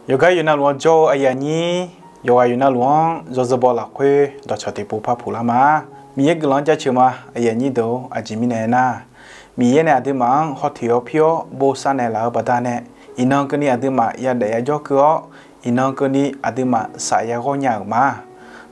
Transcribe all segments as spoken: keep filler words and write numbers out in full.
Yawqgar yawqnavluf-anr jawr-eu aqyuif aqnyir, yawqghaq yawqnavluf-anr yawzeu baw lafkhoer dawqcawq tiqpov par puq lar ma. Miqyaer guiqlanq-anr jaceuq ma. Aqyuif aqnyir deuq-or, aqjeq mirnae aernar, Miqyaer nae aqduimaf-anr hawteq-awr pir-awr bosav naeqlaf-eu baqdanae, iqnan keuvni aqduimaf yadaef yajawr keuv-awr, iqnan keuvni aqduimaf saf yaghawr nya-euq ma.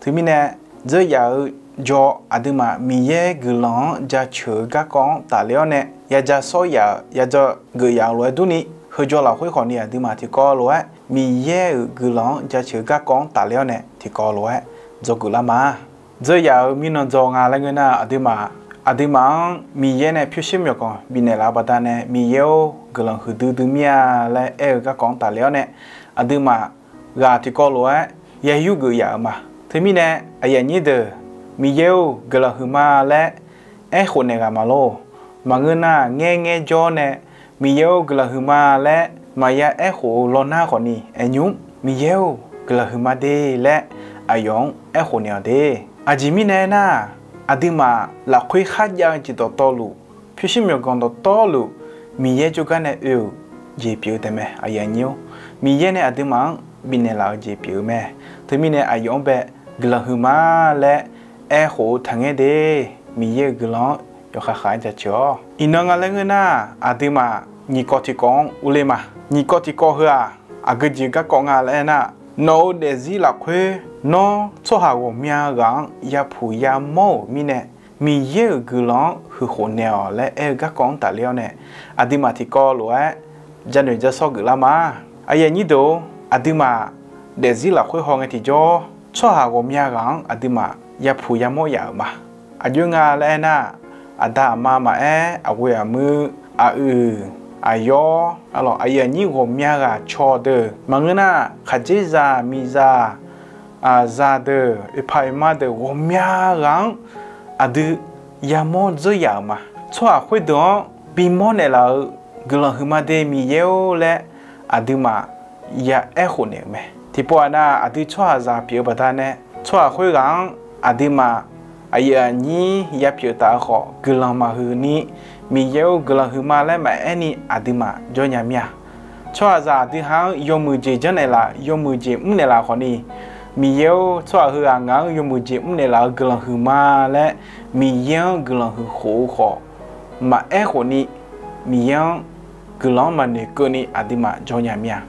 Teumirnae, dzeur yaf-eu jawr aqduimaf Miqyaer guiqlanq-anr jaceuq-eu garkawv-anr tafler-awr nae, yaja sawr yaf-euq yaja geuf yaf-euq lof-aer durni, heujawr lafkhoer khawfni aqduimaf tiqkawv lof-aer Miqyaer-euq guiqlanq-anr jaceuq-eu garkawv-anr tafler-awr nae tiqkawv lof-aer dzawgeuf lar ma. Dzeur yaf-euq mirnan dzaw nga laer ngeur nar, aqduimaf, aqduimaf-anr Miqyaer nae pyurshuir myawqganq bifnaeq laf-eu baqdanae, Miqyaer-or, guiqlanq huiqdui dui mir-a laer aer-eu garkawv-anr tafler-awr nae, aqduimaf ghaq tiqkawv lof-aer yayur geuf yaf-euq ma. Teumirnae, aqyuif aqnyir deuq, Miqyaer-or, guiqlanq huiqma laer aerkhof naeq ghaq ma lor. Maqngeur nar, ngaerngaer jawr nae, Miqyaer-or, guiqlanq huiqma laer maqya aerkhof-eu lawnar khawfni aernymr, Miqyaer-or, guiqlanq huiqma de laer aqyawf-anr aerkhof naeq-awq de. Aqjeq mirnae aernar, aqduimaf lafkhoer kharjav-eu jeq dawqtawvluf, pyurshuir myawqganq dawqtawvluf, Miqyaer jawrgar nae oe-euq jeq pyeuf-eu taef mae. Aqyuif aqnyir-or, Miqyaer nae aqduimaf-anr bifnaeq laf-eu jeq pyeuf-eu mae. Teumirnae aqyawf-anr bae guiqlanq huiqma laer aerkhof-eu taqngaer de. Miqyaer-euq guiqlanq-anr yawkhav khav-aer jaceuq-awr, iqnan nga laer ngeur nar, aqduimaf nyiq kawv tiqkawv-anr urler ma. Nyiq kawv tiqkawv heu-aq, aqgeu jeq garkawv nga laer aernar, nawq-euq daefzir lafkhoer nawr tsawrhaq ghawqmya ghaq-anr yapuq yamawr-euq mirnae, Miqyaer-euq guiqlanq-anr huiqkhof naeq-awq laer aer-eu garkawv-anr tafler-awr nae, aqduimaf tiqkawv lof-aer janoeq jasawr geuflar ma. Aqyuif aqnyir deuq-or, aqduimaf daefzir lafkhoer hawngae tiqjawr, tsawrhaq ghawqmya ghaq-anr aqduimaf yapuq yamawr yaf-euq ma. Aqjox nga laer aernar, aqda aqma maqaer, aqghoe aqmuir, aqoeq, aqyawr, aqyuif aqnyir ghawqmya ghaq cawq deuq, maqngeur nar, khaqdzerzaq miqzaq zaqdeuq, oeqpaq oeqma deuq ghawqmya ghaq-anr aqdui yamawr dzeur yaf-euq ma. Tsawrhaq khoerdeuq-anr bimawr naeqlaf-eu guiqlanq huiqma de Miqyaer-or laer aqduimaf ya aerkhof naeq-euq mae. Tiqpov-aq nar, aqdui tsawrhaqzaq pyeuf-eu baqdanae, tsawrhaq khoerghaq-anr aqduimaf aqyuif aqnyir yapyeuf taf-eu khawf, guiqlanq maqhuiq ni, Miqyaer-or, guiqlanq huiqma laer maqaer ni aqduimaf jawr nya mir-a. Tsawrhaqzaq aqdui ha-anr yawmuiq jeq janrnaeq laf, yawmuiq jeq mrnaeq laf khawfni, Miqyaer-or, tsawrhaq heughaq ngaq-anr yawmuiq jeq mrnaeq laf-eu guiqlanq huiqma laer Miqyaer-anr guiqlanq huiq khof-eu khawf, maqaer khof ni, Miqyaer-anr guiqlanq-anr maqnoeq keuvni aqduimaf jawr nya mir-a.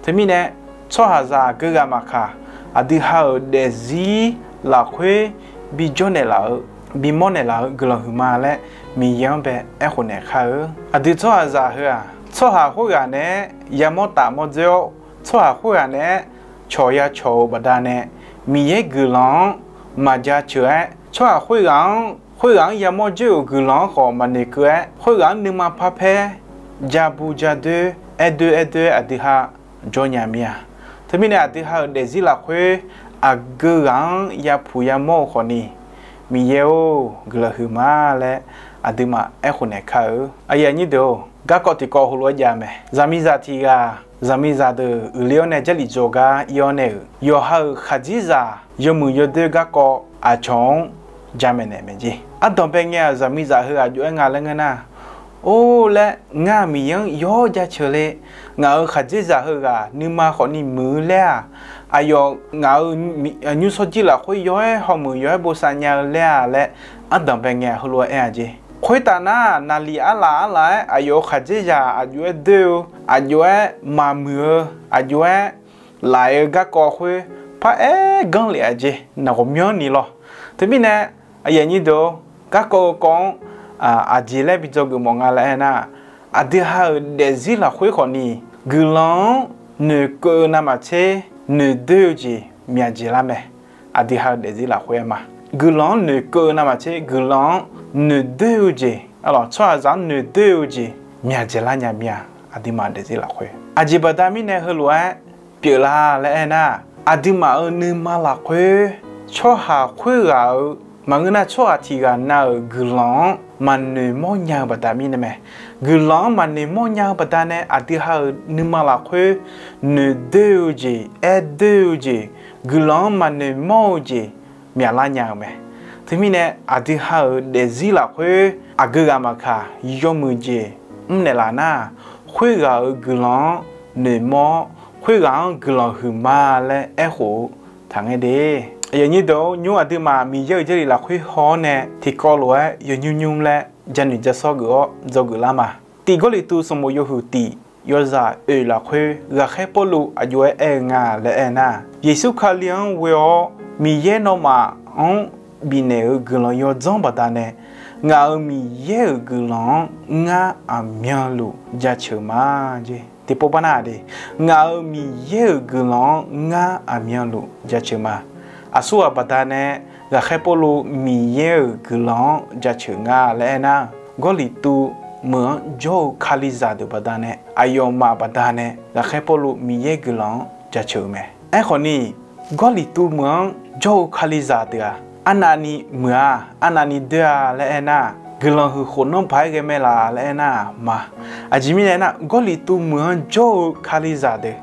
Teumirnae, tsawrhaqzaq aqgeu ghaq maqkaq, aqdui ha-euq daefzir lafkhoer bijawr naeqlaf-eu, bimawr naeqlaf-eu guiqlanq huiqma laer Miqyaer-anr bae aerkhof naeq kar-eu. Aqdui tsawrhaqzaq heu-aq, tsawrhaq khoerghaq naeq-aer yamawr taf mawr dzoer-awr, tsawrhaq khoerghaq naeq-aer cawq ya cawq-eu baqdanae, Miqyaer guiqlanq-anr maqjaceuq-aer, tsawrhaq khoerghaq-anr, khoerghaq-anr yamawr dzoer-euq guiqlanq-anr khawf maqnoeq keuv-aer, khoerghaq-anr nuima parpaer ja bu ja doer, aer doer aer doer-aer aqdui ha jawr nya mir-a. Teumirnae aqdui ha-euq daefzir lafkhoer aqgeu ghaq-anr yapuq yamawr-eu khawfni, Miqyaer-or, guiqlanq huiqma laer aqduimaf aerkhof naeq kar-eu. Aqyuif aqnyir deuq-or, garkawv tiqkawv heulof-aer jav mae. Zaqmiqzaq tiq ghaq zaqmiqzaq deuq uiqler-awr nae Jarlif dzaw gar ir-awr nae-euq yawqha-euq khaqdzerzaq yawmuiq yawdoer garkawv aqcawq-anr jamaeq naeq mae jer. Ardanqbae ngae-euq zaqmiqzaq heu aqjox-aer nga laer ngeur nar, or laer, ngar Miqyaer-anr yawr jaceuq le. Ngaq-euq khaqdzerzaq heughaq nuima khawfni muiq-eu laer-aq, aqyawf ngaq-euq nymrshawr jir lafkhoer yawr-aer hawmuiq yawr-aer bosav nya-eu laer-a laer, ardanqbae ngae heulof-aer aer-a jer. Khoertav nar, naqliq arlaf arlaf-aer aqyawf-euq khaqdzerzaq aqjox-aer doer-eu, aqjox-aer maqmuiq-eu, aqjox-aer laf-eu garkawv khoer paraer ganr lef-a jer, naq ghawqmyanrni lawr. Teumirnae, aqyuif aqnyir deuq-or, garkawv-eu kawv-anr aqjeq laer bi dzawgeuf mawf nga laer aernar, aqdui ha-euq daefzir lafkhoer khawfni, guiqlanq-anr noeqkeuv-eu navmaqtser noeqdoer-eu jeq myaqjeq lar mae. Aqdui ha-euq daefzir lafkhoer-aer ma, guiqlanq-anr noeqkeuv-eu navmaqtser guiqlanq-anr noeqdoer-eu jeq, tsawrhaqzaq-anr noeqdoer-eu jeq myaqjeq lar nya mir-a. Aqduimaf daefzir lafkhoer aqjeq baqda mirnae heulof-aer pyeuflar laer aernar, aqduimaf-euq nuima lafkhoer tsawrhaq khoerghaq-euq maqngeur nar, tsawrhaq tiq ghaq na-euq guiqlanq-anr maqnoeq mawrnya-eu baqda mirnae mae. Guiqlanq-anr maqnoeq mawrnya-eu baqdanae aqdui ha-euq nuima lafkhoer noeqdoer-eu jeq, aerdoer-eu jeq, guiqlanq-anr maqnoeq mawr-eu jeq myaqlar nya-eu mae. Teumirnae aqdui ha-euq daefzir lafkhoer aqgeu ghaq maqkaq yawmuiq jeq mrnaeq laf nar, khoerghaq-euq guiqlanq-anr noeqmawr-awr, khoerghaq-anr guiqlanq huiqma laer aerkhof-eu taqngaer de. Aqyuif aqnyir deuq-or, nymr aqduimaf Miqyaer-euq Jarlif lafkhoer haw-awr nae tiqkawv lof-aer yawnymr nymr laer janoeq jasawr geuf-awr dzawgeuf lar ma. Tiq Gawrliqtu sanqbof yawhuiq tiq yawzaq oeq lafkhoer ghaqkhaer Pawrluv aqjox-aer aer-eu nga laer aernar, Yeqsur Kali-anr ghoe-awr Miqyaer nawmaf-anr bifnaeq-euq guiqlanq yawdzanr baqdanae, ngaq-euq Miqyaer-euq guiqlanq-anr ngar aqmyanluf jaceuq ma. Jeq tiqpov bar nar de, ngaq-euq Miqyaer-euq guiqlanq-anr ngar aqmyanluf jaceuq ma. Aqsurghaq baqdanae ghaqkhaer Pawrluv Miqyaer-euq guiqlanq-anr jaceuq nga laer aernar, Gawrliqtu meuq-anr jawr-eu Kalizaq deuq baqdanae, aqyawfmaf baqdanae ghaqkhaer Pawrluv Miqyaer guiqlanq-anr jaceuq-eu mae. Aerkhawfni, Gawrliqtu meuq-anr jawr-eu Kalizaq deuq-aq, arnavni muiq-a, arnavni doer-a laer aernar, guiqlanq huiq khof nanr paq-aer ghae mae laf laer aernar ma. Aqjeq mirnae aernar, Gawrliqtu meuq-anr jawr-eu Kalizaq deuq,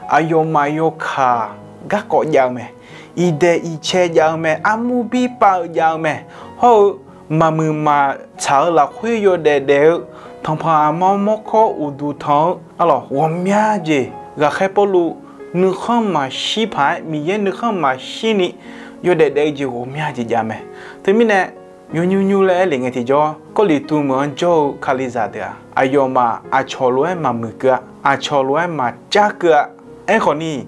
aqyawfmaf yawkaq garkawv jav-eu mae, iqdaeq iqcae jav-eu mae, armur birpav-eu jav-eu mae, hawr-eu maqmuiq maqtsaq-eu lafkhoer yawdaef daef-eu, tanqpanq aqmawr mawrkawr uqduq tanq-eu arlawq ghawqmya jeq, ghaqkhaer Pawrluv nuikhanr maqshir paq-aer, Miqyaer nuikhanr maqshirni yawdaef daef-eu jeq ghawqmya jeq jav mae. Teumirnae, yawnymr nymr laer aer lef ngae tiqjawr, Gawrliqtu meuq-anr jawr-eu Kalizaq deuq-aq, aqyawfmaf aqcawq lof-aer maqmuiq keuv-a, aqcawq lof-aer maqcar keuv-a. Aerkhawfni,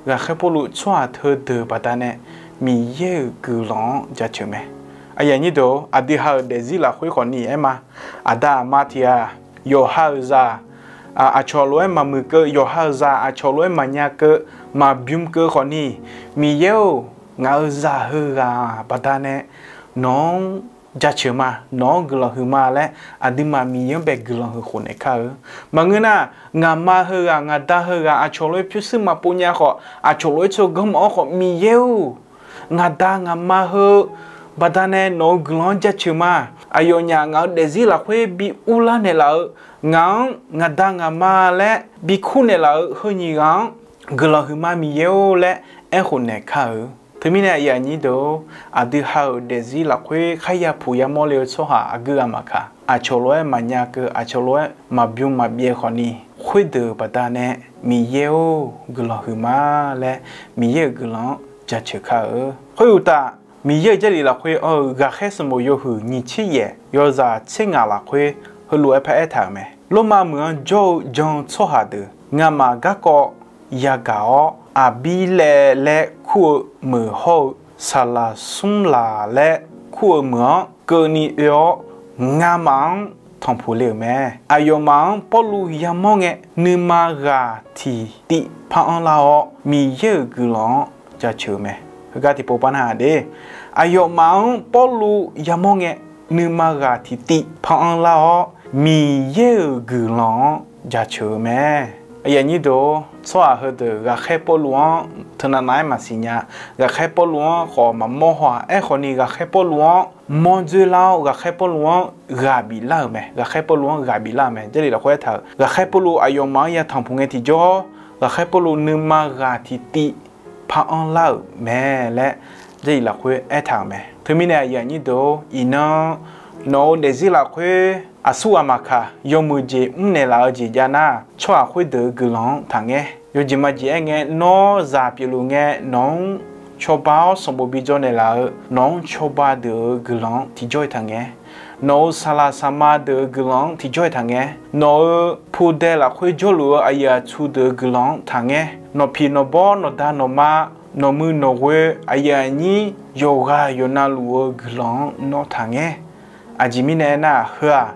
ghaqkhaer Pawrluv tsawrhaq teudeuq baqdanae Miqyaer-euq guiqlanq-anr jaceuq mae. Aqyuif aqnyir deuq-or, aqdui ha-euq daefzir lafkhoer khawfni aer ma. Aqda aqma tiq ghaq, yawqha-euq zaq aqcawq lof-aer maqmuiq keuv, yawqha-euq zaq aqcawq lof-aer maqnya keuv, maqbym keuv khawfni, Miqyaer-or, ngaq-euq zaq heughaq baqdanae nawq-anr jaceuq ma, nawq-anr guiqlanq huiqma laer aqduimaf Miqyaer-anr bae guiqlanq huiq khof naeq kar-eu. Maqngeur nar, ngaqma heughaq, ngaqda heughaq aqcawq lof-aer pyurshuir maqpov nya khawf, aqcawq lof-aer tsawrganr maqawr khawf, Miqyaer-or, ngaqda ngaqma heu baqdanae nawq-euq guiqlanq-anr jaceuq ma. Aqyawfnyaf ngaq-euq daefzir lafkhoer bi urlar naeqlaf-eu, ngaq-anr ngaqda ngaqma laer bi kur naeqlaf-eu heu nyiq ghaq-anr guiqlanq huiqma Miqyaer-or laer aerkhof naeq kar-eu. Teumirnae aqyuif aqnyir deuq-or, aqdui ha-euq daefzir lafkhoer kharya puq yamawr le-eu tsawrhaq aqgeu ghaq maqkaq, aqcawq lof-aer maqnya keuv, aqcawq lof-aer maqbym maqbyaev khawfni, khoerdeuq baqdanae Miqyaer-or, guiqlanq huiqma laer Miqyaer-euq guiqlanq-anr jaceuq kar-eu. Khoeruqtaf, Miqyaer-euq Jarlif lafkhoer anr-eu ghaqkhaer sanqbof yawhuiq nyiq tser yaef yawzaq tser ngaq lafkhoer heulof-aer paraer taq-euq mae. Lormav meuq-anr jawr-eu jan-eu tsawrhaq deuq ngamaf garkawv yagaq-awr, Aqbirlaev laer kur-eu meuq hawr-eu saqlaq smr laq laer kur-eu meuq-anr keuvni oe-awr, ngamaf-anr tanqpuq le-euq mae. Aqyawfmaf-anr Pawrluv yamawr ngae, nuima ghaq tiq tiv par anr lar-awr, Miqyaer-euq guiqlanq-anr jaceuq-eu mae. Heugar tiqpov par nar de, aqyawfmaf-anr Pawrluv yamawr ngae, nuima ghaq tiq tiv par anr lar-awr, Miqyaer-euq guiqlanq-anr jaceuq-eu mae. Aqyuif aqnyir deuq-or, tsawrhaq heudeuq ghaqkhaer Pawrluv-anr teunav nav-aer maqsiq nya. Ghaqkhaer Pawrluv-anr khawf maqmawr haw-aq. Aerkhawfni, ghaqkhaer Pawrluv-anr mawr dzoerlar-awr, ghaqkhaer Pawrluv-anr ghaq biflar-euq mae. Ghaqkhaer Pawrluv-anr ghaq biflar-euq mae. Jarlif lafkhoer aertaq-euq, ghaqkhaer Pawrluv aqyawfmaf-anr ya tanqpuq ngae tiqjawr, ghaqkhaer Pawrluv nuima ghaq tiq tiv par anr lar-euq mae laer Jarlif lafkhoer aertaq-euq mae. Teumirnae aqyuif aqnyir deuq-or, iqnan nawq-euq daefzir lafkhoer aqsurghaq maqkaq yawmuiq jeq mrnaeq laf-eu jeq jav nar, tsawrhaq khoerdeuq-euq guiqlanq-anr taqngaer. Yawjeq majeq aer ngae, nawr zaq pyeufluf ngae nawq-anr cawba-awr sanqbof bi dzaw naeqlaf-eu nawq-anr cawba deuq-euq guiqlanq-anr tiqjawr-iq taqngaer. Nawq-euq saqlaq saqma deuq-euq guiqlanq-anr tiqjawr-iq taqngaer. Nawq-euq pudzae lafkhoer jawrluf-eu aqyuif aqtsu deuq-euq guiqlanq-anr taqngaer. Nawqpiq nawqbawr nawqda nawqma, nawqmuiq nawqghoe, aqyuif aqnyir yawqghaq yawqnavluf-eu guiqlanq-anr nawr taqngaer. Aqjeq mirnae aernar, heu-aq,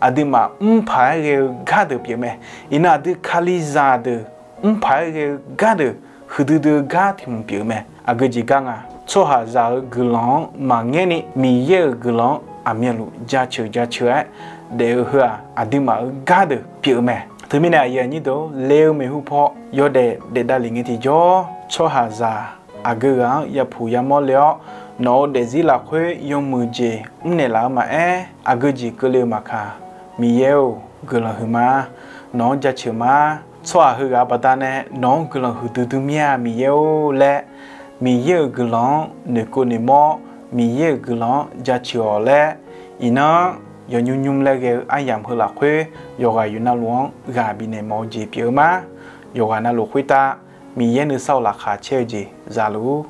aqduimaf mrpaq-aer ghae-eu gardeuq pyeuf mae. Iqnan aqdui Kalizaq deuq mrpaq-aer ghae-eu gardeuq huiqdui dui-eu gar tiq hmq pyeuf-eu mae. Aqgeu jeq gar nga, tsawrhaqzaq-euq guiqlanq-anr maqngaerni Miqyaer-euq guiqlanq-anr aqmyanluf jaceuq jaceuq-aer daef-eu heu-aq, aqduimaf-euq gardeuq pyeuf-eu mae. Teumirnae aqyuif aqnyir deuq-or, le-eu maeqhu paw yawdaef daef davlef ngae tiqjawr, tsawrhaqzaq aqgeu ghaq-anr yapuq yamawr le-awr, nawq-euq daefzir lafkhoer yawmuiq jeq mrnaeq laf-eu maqaer, aqgeu jeq keuvle-eu maqkaq, Miqyaer-or, guiqlanq huiqma. Nawq-anr jaceuq ma. Tsawrhaq heughaq baqdanae nawq-anr guiqlanq huiqdui dui mir-a, Miqyaer-or laer, Miqyaer-euq guiqlanq-anr noeqkeuv noeqmawr, Miqyaer-euq guiqlanq-anr jaceuq-awq laer, iqnan yawnymr nymr laer ghae-eu aryamq heu lafkhoer yawqghaq yawqnavluf-anr ghaq bifnaeq mawf-eu jeq pyeuf-eu ma. Yawqghaq navluf khoertav Miqyaer nuisar-euq laqkhaq caer-eu jeq zaluf-ur.